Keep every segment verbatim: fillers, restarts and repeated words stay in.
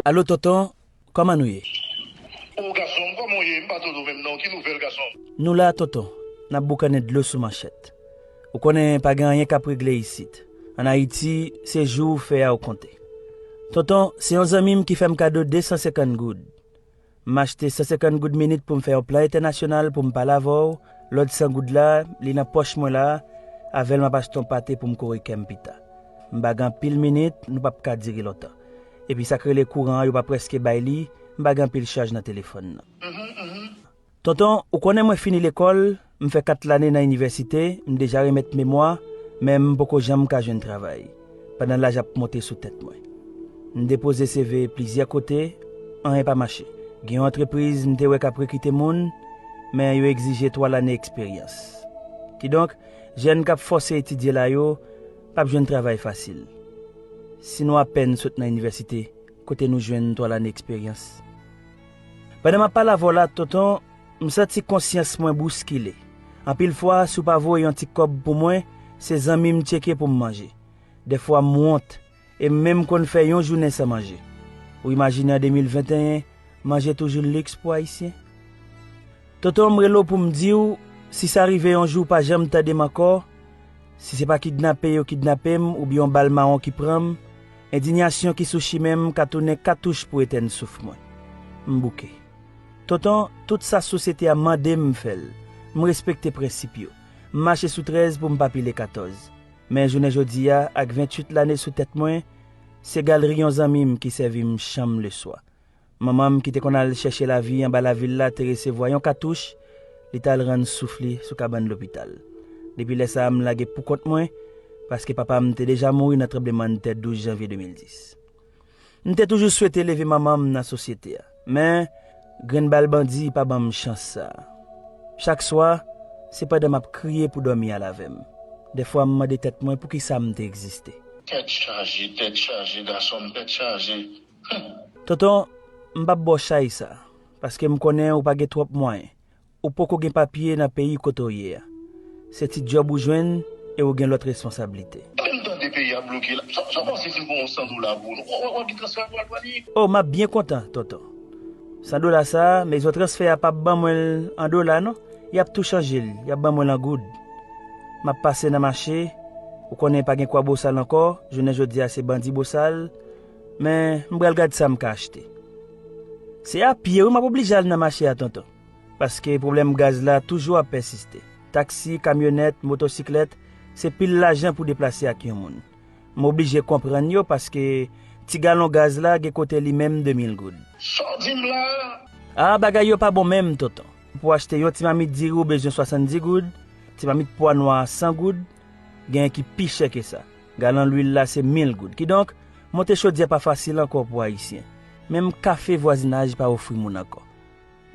Alo, tonton, kòman nou ye? O gason m, kòman w ye? M pa tande w menm non. Ki nouvèl, gason m? Nou la, tonton. N ap boukannen dlo sou manchèt. Ou konnen pa gen anyen k ap regle isit. Ann Ayiti, se jou ou fè a ou konte. Tonton, se yon zanmi m ki fè m kado de san senkant goud. M achte san senkant goud minit pou m fè yon plan entènasyonal pou m pale avè w. Lòt san goud la, li nan pòch mwen la. Avè l m ap achte yon pate pou m kore kè m pita. M pa gen anpil minit, nou p ap ka dire lontan. Epi sa k rele kouran an, yo pa prèske bay li, m pa gen anpil chaj nan telefòn nan. Tonton, ou konnen mwen fini lekòl, m fè kat lane nan inivèsite, m deja remèt memwa, men m poko janm ka jwenn travay, pandan laj ap monte sou tèt mwen. M depoze C V plizyè kote, anyen pa mache. Gen yon antrepriz m te wè k ap rekite moun, men yo egzije twa lane eksperyans. Kidonk, jèn k ap fòse etidye la yo p ap jwenn travay fasil. Si nou apèn sot nan inivèsite, kote nou jwenn twa lane eksperyans? Pandan m ap pale avè w la, tonton, m santi konsyans mwen bouskile. Anpil fwa, si w pa voye yon ti kòb pou mwen, se zanmi m tcheke pou m manje. Dèfwa, m wont, e m menm konn fè yon jounen san manje. Ou imajine an de mil venteyen, manje toujou liks pou Ayisyen? Tonton, m rele w pou m di w, si sa rive yon jou w pa janm tande m ankò, si se pa kidnape yo kidnape m oubyen yon bal mawon ki pran m, endiyasyon ki sou chimen m ka tounen katouch pou etèn souf mwen. M bouke. Tonton, tout sa sosyete a mande m, m fè l. M respekte prensip yo. M mache sou trèz pou m pa pile katòz. Men jounen jodi a, ak venntuit lane sou tèt mwen, se galri yon zanmi m ki sèvi m chanm leswa. Manman m ki te konn al chèche lavi anba lavil la te resevwa yon katouch, li t al rann souf li sou kabann lopital. Depi lè sa a, m lage poukont mwen, paske papa m te deja mouri nan tranblemanntè douz janvye de mil dis. M te toujou swete leve manman m nan sosyete a, men grenn bal bandi pa ban m chans sa a. Chak swa, se pandan m ap kriye pou dòmi al avè m. Dèfwa, m mande tèt mwen poukisa m te egziste. Tèt chaje, tèt chaje, gason m, tèt chaje. Tonton, m p ap ba w chay sa, paske m konnen ou pa gen twòp mwayen. Ou poko gen papye nan peyi kote w ye a. Se ti djòb ou jwenn e ou gen lòt responsablite. Menm tande peyi a bloke la. Sa, sa w panse si m pran yon san dola pou ou? W, w, w ap gen transfè pou al pale? O, m ap byen kontan, tonton. San dola sa a, mezon transfè a p ap ban mwen l an dola, non. Y ap tou chanje l, y ap ban mwen l an goud. M ap pase nan mache, ou konnen pa gen kwa bosal ankò, jounen jodi a se bandi bosal, men m pral gad sa m ka achte. Se a pye, wi, m ap oblije al nan mache a, tonton. Paske pwoblèm gaz la toujou ap pèsiste. Taksi, kamyonèt, motosiklèt, se pil lajan pou deplase ak yon moun. M oblije konprann yo paske ti galon gaz la gen kote li menm de mil goud. Sa w di m la a? A, bagay yo pa bon menm, tonton. Pou w achte yon ti mamit diri ou bezwen swasanndis goud, ti mamit pwa nwa a san goud, genyen ki pi chè ke sa. Galon lwil la se mil goud. Kidonk, monte chodyè pa fasil ankò pou Ayisyen. Menm kafe vwazinaj pa ofri moun ankò.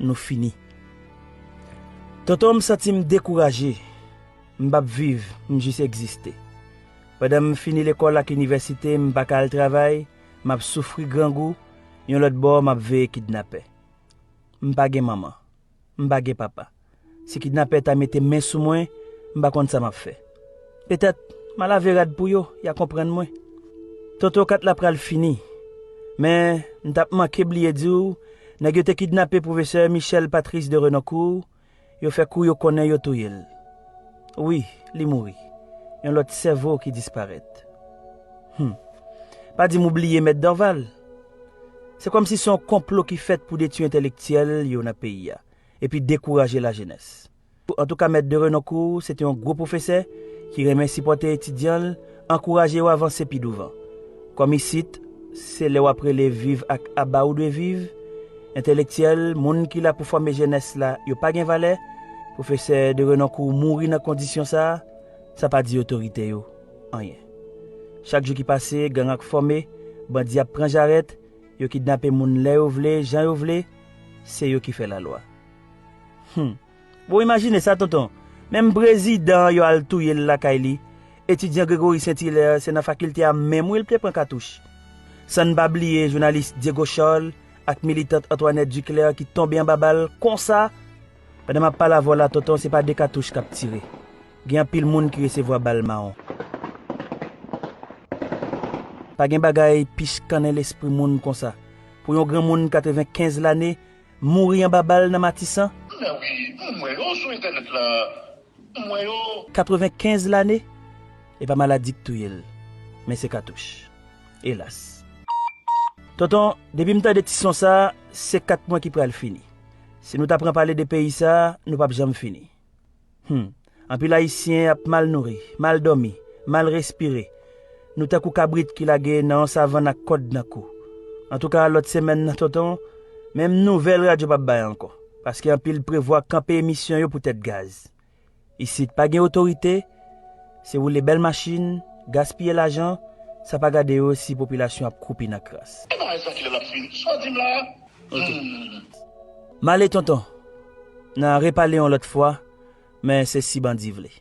Nou fini. Tonton, m santi m dekouraje. M p ap viv, m jis egziste. Pandan m fini lekòl ak inivèsite, m pa ka al travay, m ap soufri grangou, yon lòt bò, m ap veye kidnapè. M pa gen manman. M pa gen papa. Si kidnapè ta mete men sou mwen, m pa konn sa m ap fè. Petèt, m a lave rad pou yo, y a konprann mwen. Tonton, kat la pral fini. Men, m t ap manke bliye di w, nèg yo te kidnape pwofesè Michel Patrice de Renoncourt, yo fè kou yo konnen yo touye l. Wi, li mouri. Yon lòt sèvo ki disparèt. Hum. Pa di m ou bliye Mèt Dorval. Se kòmsi se yon konplo ki fèt pou detwi entèlektyèl yo nan peyi a, epi dekouraje lajenès. Antouka, Mèt de Renoncourt, se te yon gwo pwofesè ki renmen sipòte etidyan l, ankouraje yo avanse pi douvan. Kòm isit, se lè w ap rele viv ak aba ou dwe viv, entèlektyèl, moun ki la pou fòme jenès la, yo pa gen valè, pwofesè de Renoncourt mouri nan kondisyon sa a, sa pa di otorite yo anyen. Chak jou ki pase, gang ap fòme, bandi ap pran jarèt, yo kidnape moun lè yo vle, jan yo vle, se yo ki fè lalwa. Hum. Bon, imajine sa, tonton. Menm prezidan an yo al touye l lakay li. Etidyan Gregory Saint Hilaire, se nan fakilte a menm wi l te pran katouch. San n pa bliye jounalis Diego Charles ak militant Antoinette Duclair ki tonbe anba bal konsa. Pandan m ap pale avè w la, tonton, se pa de katouch k ap tire. Gen anpil moun ki resevwa bal mawon. Pa gen bagay pi chikannen lespri moun konsa. pou yon granmoun katrevenkenz lane mouri anba bal nan Matisan? Men wi, m wè yo sou entènèt la. M wè yo. Katrevenkenz lane? E pa maladi k touye l, men se katouch. Elas. Tonton, depi m tande ti son sa, se kat mwen ki pral fini. Si nou ta pran pale de peyi sa, nou p ap janm fini. Hmm. Anpil Ayisyen ap mal nouri, mal dòmi, mal respire. Nou tankou kabrit ki lage nan yon savann ak kòd nan kou. Antouka, lòt semèn nan, tonton, menm nouvèl radyo p ap bay ankò. Paske anpil prevwa kanpe emisyon yo poutèt gaz. Isit pa gen otorite, se woule bèl machin, gaspiye lajan, sa pa gade yo si popilasyon ap kwoupi nan kras. E bagay sa kilè l ap fini? Sa w di m la? Ok. Hmm. M ale, tonton. N a repale yon lòt fwa, men se si bandi vle.